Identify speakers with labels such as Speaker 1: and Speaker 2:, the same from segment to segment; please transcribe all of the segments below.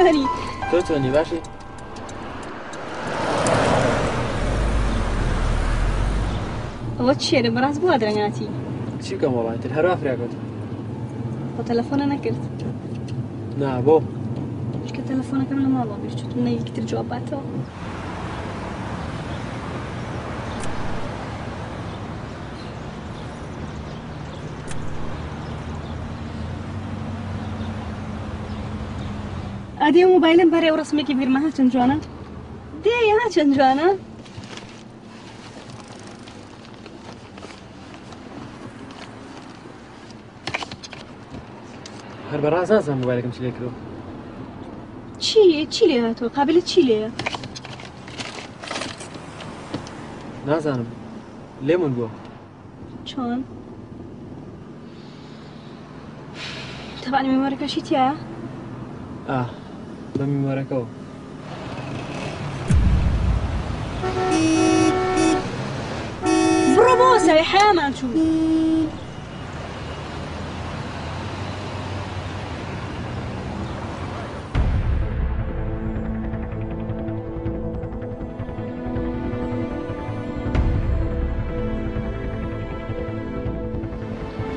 Speaker 1: جوانی.
Speaker 2: تۆ چۆنی باشی؟
Speaker 1: ئەوە چییە لە بەڕاست بووە درەنگاتی؟
Speaker 2: چی بکەم وەڵا ئیتر هەروا فریاکەوتم.
Speaker 1: خۆ تەلەفۆنە نەکرد؟
Speaker 2: نا بۆ؟
Speaker 1: چونکە تەلەفۆنەکەم لە ماڵەوە بیر چوو نە یەکتر جواب باتەوە. ئەدی ئەو مۆبایلم بەرێ و ڕسمێکی بیرمە ها چەند جوانە؟ دێ ها چەند جوانە؟
Speaker 2: هەر بەڕاست نازانم مۆبایلەکەم چی لێ کردووە.
Speaker 1: چی چی لێ هاتووە؟ قابلە چی لێیە؟
Speaker 2: نازانم لێمون بووە.
Speaker 1: چۆن؟ تەبعەن میمۆرەکەشی تیایە؟
Speaker 2: ئا بە میمۆرەکەوە.
Speaker 1: بڕۆ بۆ سەوی حەیامان چوو.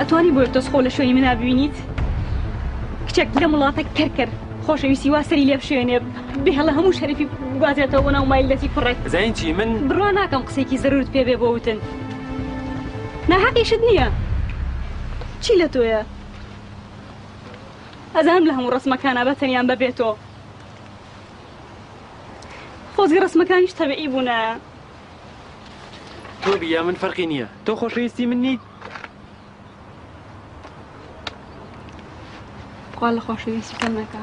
Speaker 1: ئەتوانی بۆ تۆز خۆ لە شوێنی منا ببینیت؟ کچێک لەم وڵاتە کەرکەر خۆشەویستی وا سەری لێ بشێنێ بهێڵە هەموو شەرەفی بگوازێتەوە بۆ ناو مایل دەستی کوڕێک.
Speaker 2: زین چی من
Speaker 1: بڕوا ناکەم قسەیەکی زەرورت پێ بێ بۆ وتن. ناحەقیشت نییە. چی لە تۆیە؟ ئەزانم لە هەموو ڕەسمەکانا بە تەنیام بەبێ تۆ. خۆزگە ڕەسمەکانیش تەبیعی بوونایە.
Speaker 2: تۆ بی یا من فەرقی نییە. تۆ خۆشەویستی من نیت؟
Speaker 1: خوا لە خۆشەویستی کەم نەکا.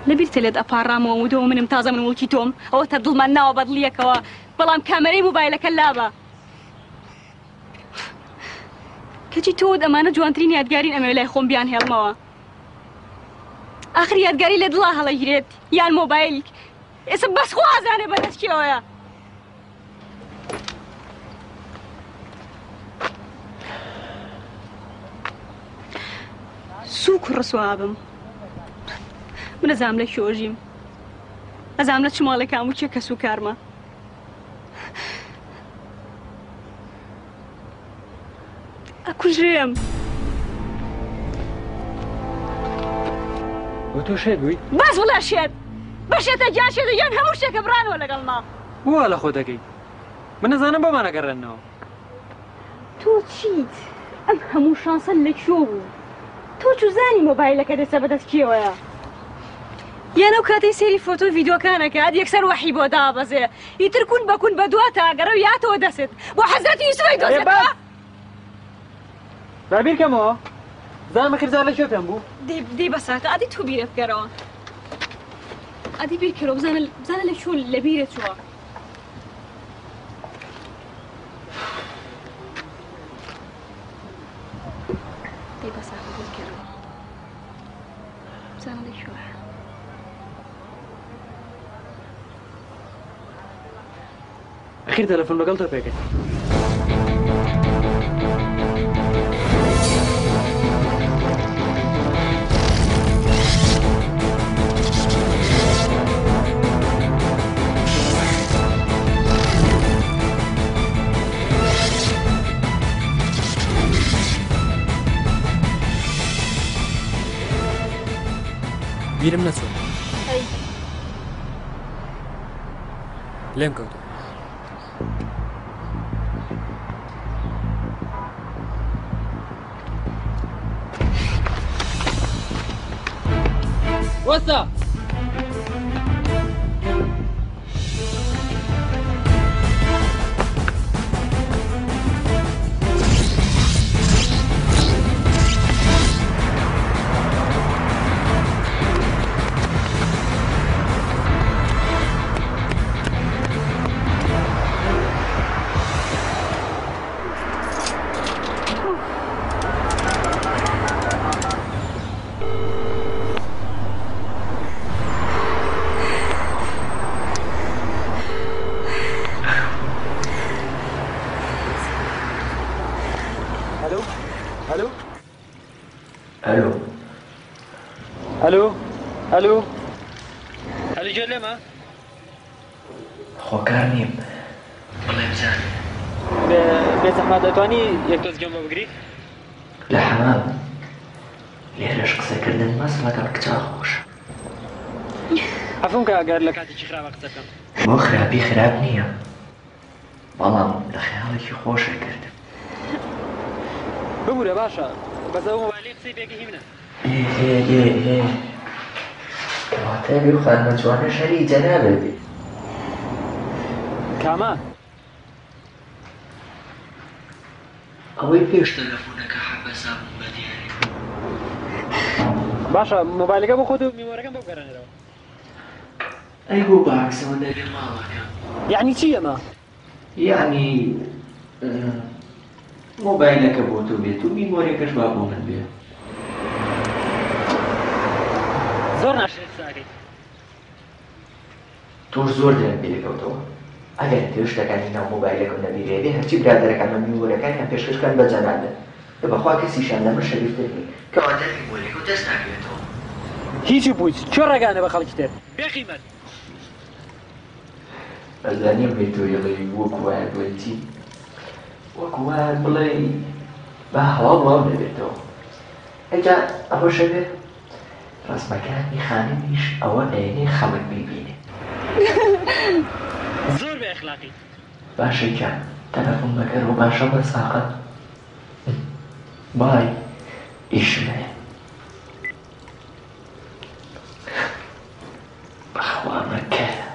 Speaker 1: لەبیرتە لێت ئەپاڕامەوە و دۆ منم تازە من وڵکی تۆم ئەوە تا دڵمان ناوە بەدڵیەکەوە بەڵام کامەرەی مۆبایلەکە لابە کەچی تۆ ئەمانە جوانترین یادگارین ئەمەوێ لای خۆم بیان هێڵمەوە ئاخر یادگاری لە دڵا هەڵەگیرێت یان مۆبایل ئێستا بەس خوا ئازانێ بەدەست کێوەیە. سوک و ڕسوا بم من ئەزانم لە کوێ ژیم ئەزانم لە چ ماڵێکام و کێ کەس و کارمە ئەکوژرێم.
Speaker 2: بۆ تۆ شێت بووی؟
Speaker 1: بەس بڵێ شێت بەشێتە گیان شێتە گیان هەموو شتێکە بڕانەوە لەگەڵما.
Speaker 2: بۆ وا لە خۆ دەکەی؟ من ئەزانم بۆمان ئەگەڕێننەوە.
Speaker 1: تۆ چیت؟ ئەم هەموو شانسە لە کوێ بوو؟ تۆ چوزانی مۆبایلەکە دەچە بەدەست کێوەیە؟ یان ئەو کاتەی سەیری فۆتۆ ڤیدیۆکان ئەکات یەکسەر وەحی بۆ دابەزێ ئیتر کون بە کون بە دواتا ئەگەڕێ و یاتەوە دەست بۆ حەزرەتی یوسف ئەیدۆزێتەوە.
Speaker 2: با بیرکەمەوە زانم ئەخیر جار لە کوێ پێم بوو؟
Speaker 1: دەی دەی بەساتە ئەدی تۆ بیرە بکەرەوە ئەدی بیرکەرەوە بزانە بزانە لە کوێ لە بیرە چووە. دەی بەساتە بیرکەرەوە بزانە لە کوێ.
Speaker 2: ئەخیر تەلەفۆن لەگەڵ تۆ پێکەنی. بیرم نەچوو.
Speaker 1: ئەی.
Speaker 2: لێم کەوتووە. وەستا! هەلۆ. ئەلۆ
Speaker 3: ئەلۆ
Speaker 2: ئەلۆ ئەلۆ ئەلۆ گوێت لێمە؟
Speaker 3: خۆکار نیم بڵێ بزانم.
Speaker 2: بێزەحمەت ئەتوانی یەک تۆز گوێم بۆ بگری؟
Speaker 3: لە حەمام لێرەش قسەکردن بەس لەگەڵ کچا خۆشە.
Speaker 2: عەفوم کە ئەگەر لە کاتێکی خراپا قسە بکەم.
Speaker 3: بۆ خراپی خراپ نییە بەڵام لە خەیاڵێکی خۆشە کردم.
Speaker 2: ببورە باشە بەس ئەو مۆبایلەی قسەی پێکەی هی منە.
Speaker 3: ئێ ئێ ئێ ئێ کەواتە ئەو خانمە جوانەش هەر هی جەنابت بێ.
Speaker 2: کامە؟
Speaker 3: ئەوەی پێش تەلەفونەکە حەپەسابووم بە دیاری.
Speaker 2: باشە مۆبایلەکە بۆ خۆت و میمۆرەکەم بۆ بگەڕێنەرەوە.
Speaker 3: ئەی بۆ بە عەکسەوە نەبێ ماڵەکەم.
Speaker 2: یەعنی چی ئەمە؟
Speaker 3: یەعنی مۆبایلەکە بۆ تۆ بێت و میمۆریەکەش با بۆ من بێ.
Speaker 2: زۆر ناشرین قسە ئەکەیت.
Speaker 3: تۆش زۆر درەنگ بیرەکەوتەوە ئەگەر ئەتەوێ شتەکانی ناو مۆبایلەکەم لەبیرێ بێ هەرچی برادەرەکانمە میمۆرەکانیان پێشکەش کەن بە جەنابت دە بەخوا کەسیشیان لە من شەریفتر نین کەواتە میمۆریەکەو دەست ناکەوێتەوە.
Speaker 2: هیچ و پوچ کێ ڕێگانە بە خەڵکی تر بێ قیمەت.
Speaker 3: ئەزانیم هەی تۆ یڵێی وەکو وایە بڵێی چی وەکو وایە بڵێی با هەواڵ بڵاو نەبێتەوە ئەجا ئەوەشە بێ ڕەسمەکانی خانمیش ئەوە ئەیەنێ خەڵک بیبینێ.
Speaker 2: زۆر بێ ئەخلاقیت.
Speaker 3: باشە گیان تەلەفۆن مەکەرەوە باشە بەساقە بای ئیشم هەیە. بەخوا مەکەرە.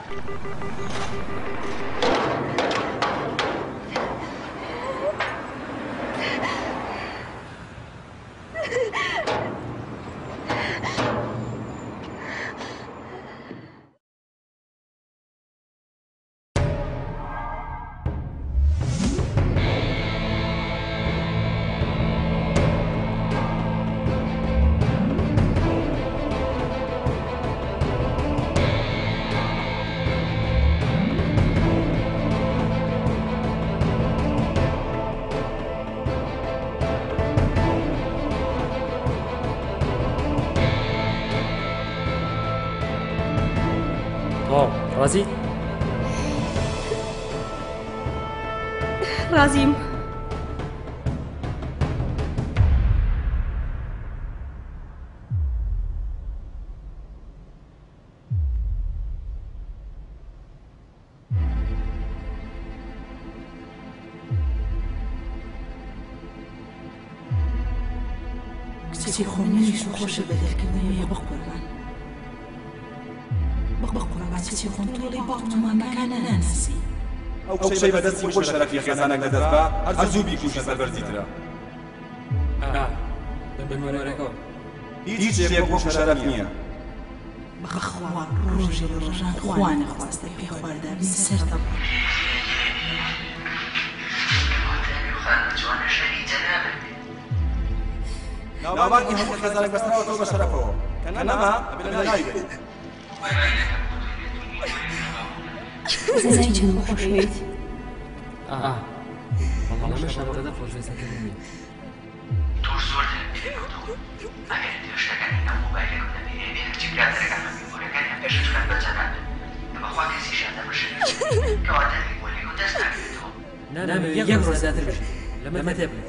Speaker 2: تەواو ڕازیت؟
Speaker 1: ڕازیم.
Speaker 4: کچی خۆم منیش خۆشە بە دەرکردنەوەی بەقوربان بەقوربان کچی خۆم تۆڵەی باوکت و مامەکان ناناسی.
Speaker 5: ئەو کچەی بە دەستی خۆی شەرەفی خێزانەک لە دەست با هەر زوو بیکوژە سەربەرزیترە.
Speaker 2: ئا بە میمۆرەکەوە.
Speaker 5: هیچ شتێک وەکو شەرەف نییە.
Speaker 4: بەخوا ڕۆژێ لە ڕۆژان خوا نەخواستە پێ خواردابی سەر دەبڕم.
Speaker 5: ناوبانگی هەموو خێزانێک بەستراوەتەوە بە شەرەفەوە، کە نەما ئەبێ لە ناوی بەری.
Speaker 1: ئەزانی چەندم خۆشەوێیت؟
Speaker 2: ئا بەڵام هێشتا بەقەدەر خۆشەویستەکەم نییە.
Speaker 3: تۆش زۆر درەنگ بیرەکەوتەوە ئەگەر ئەتەوێ شتەکانی ناو مۆبایلەکەم لەبیرێ بێ هەرچی برادەرەکانمە میمۆریەکانیان پێشکەش کەن بە جەنابت دە بەخوا کەسیشیان لە من شەریف نیە کەواتە میمۆریەکەو دەست ناکەوێتەوە.
Speaker 2: نامەوێ یەک ڕۆژ زیاتر بژیم لەمە تێبگەیت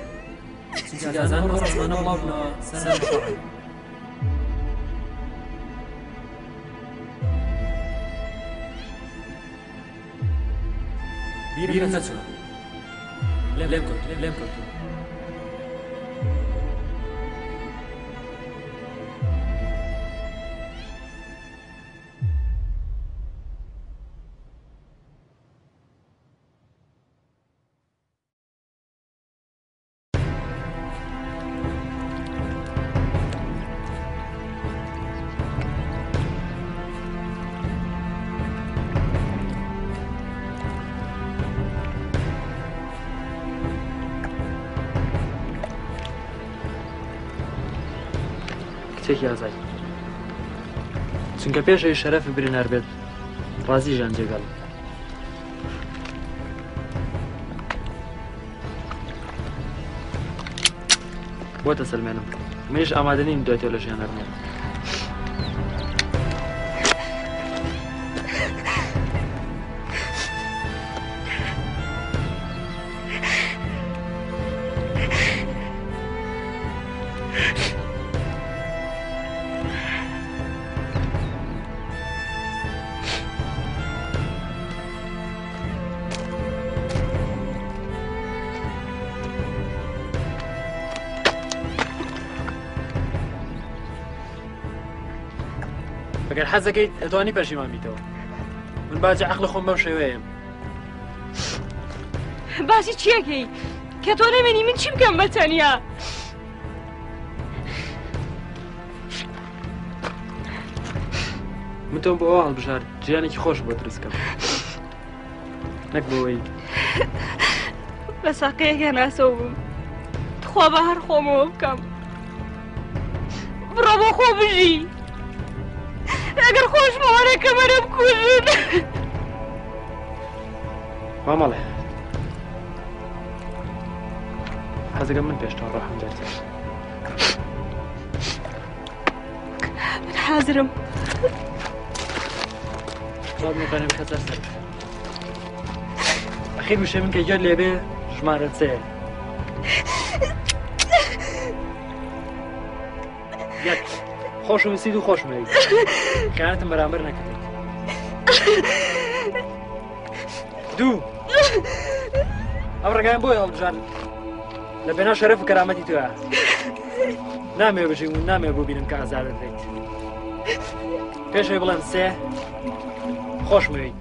Speaker 2: چونکە ئەزانم ئەو ڕەسمانە بڵاو بنەوە سەرم شەڕە. بیرم نەچووە لێم کەوتووە لێم کەوتووە. کچێکی ئازای چونکە پێش ئەوی شەرەفی برینار بێت ڕازی ژیان جێگەڵ. بۆ دەسەلمێنم منیش ئامادە نیم دوای تۆ لە ژیانە بمێنم. ئەگەر حەزەکەیت ئەتوانی پەشیمان بیتەوە. من باجی عەقڵی خۆم بەم شێوەیەم.
Speaker 1: باسی چیەکەی کە تۆ نەمێنی من چی بکەم بە تەنیا؟
Speaker 2: من تۆم بۆ ئەوە هەڵبژارد ژیانێکی خۆش بۆ دروست کەم نەک بۆ ئەوەی
Speaker 1: بە ساقەیەک هەناسەوە بووم. تخوا بە هەر خۆمەوە بکەم. بڕۆ بۆ خۆ بژی. ئەگەر خۆشمەوە نەکەم وەرە بکوژن.
Speaker 2: وا مەڵێ. حەزەکەم من پێش تۆ ڕۆحم دەرچێت.
Speaker 1: من حازرم.
Speaker 2: باب مقارنة بخسر سەر. ئەخیر وشەی من کە گوێت لێبێ ژمارە سێ. یەک خۆشم ویستیت و خۆشم ویست. خیانەتم بەرامبەر نەکردیت. دوو ئەم ڕێگایان بۆیە هەڵبژارد لە پێناو شەرەف و کەرامەتی تۆیە. نامەوێ بژیم و نامەوێ ببینم کە ئازار دەدرێیت. پێش ئەوەی بڵێم سێ خۆشمەوێیت.